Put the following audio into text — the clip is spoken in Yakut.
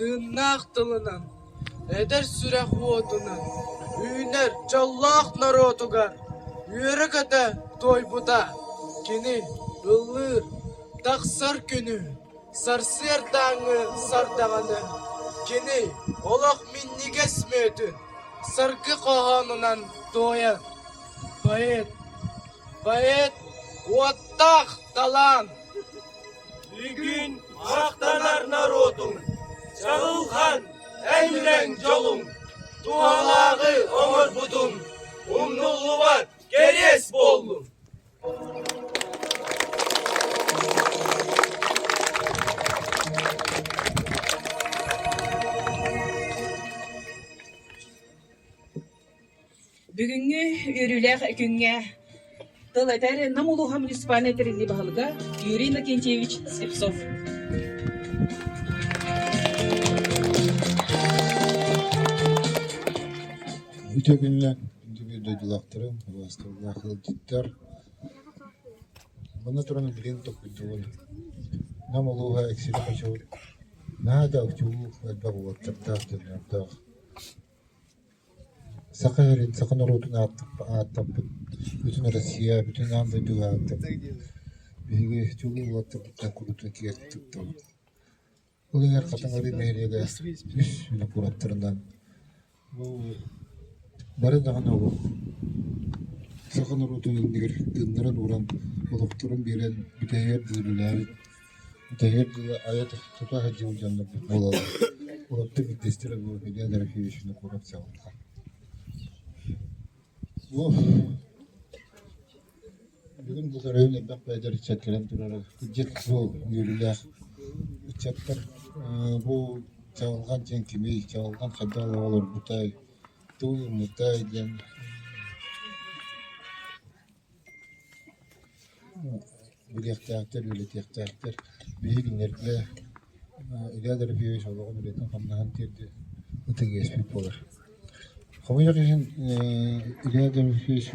Тыыннаах тылынан, эдэр сүрэх уотунан үүнэр дьоллоох норуотугар үөрэ-көтө туойбута. Кини ыллыыр, тахсар күнү, сарсыардааҥҥы сардаҥаны, кини олох минньигэс мүөтүн саргы хоһоонунан туойар. Поэт, поэт уоттаах талаан! Бүгүн махтанар норуотуҥ, чаҕылхан, эн дьолуҥ, туһалааҕы оҥорбутуҥ, умнуллубат кэриэс буоллун! Бүгүҥҥү үөрүүлээх күҥҥэ тыл этэр Нам улууһа муниципальнай тэриллии баһылыга Юрий Иннокентьевич Слепцов. Үтүө күнүнэн күндү биир дойдулаахтарым, убаастабыллаах ыалдьыттар. Манна туран билигин толкуйдуубун. Нам улууһа Эксири хочобут наһаа да чулуу элбэх уолаттардаах, дьоннордоох. Саха сирин, саха норуотун ааттаппыт, бүтүн Россия, бүтүн аан дойдуга ааттаппыт биһиги чулуу уолаттарбытынан куруутун киэн туттабыт. Ол иһигэр Хатыҥ Арыы нэһилиэгэ үс үлэ куораттарынан бу бары даҕаны олох саха норуотун иннигэр тыыннарын ууран, олохторун биэрэн бүтэһигэр дылы үлэлээбит Бүтэһигэр дылы айа-тута сылдьыбыт дьоннорбут буолаллар. Олортон биирдэстэрэ бу Илья Дорофеевич Винокуров Чаҕылхан. Бу бүгүн бу көрөйүн элбэх бэйдэр ыччат кэлэн турара. Кырдьык бу үөрүүлээх ыччаттар бу Чаҕылҕан диэн кимий, Чаҕылҕан хайдах олоҕу олорбутай, тугу гыммытай диэн Билиэхтээхтэр, үөрэтиэхтээхтэр. Биһиги кинилэргэ Илья Дорофеевич олоҕун үлэтин-хамнаһын тиэрдэр ытык иэспит буолар. Хомойуох иһин, Илья Дорофеевич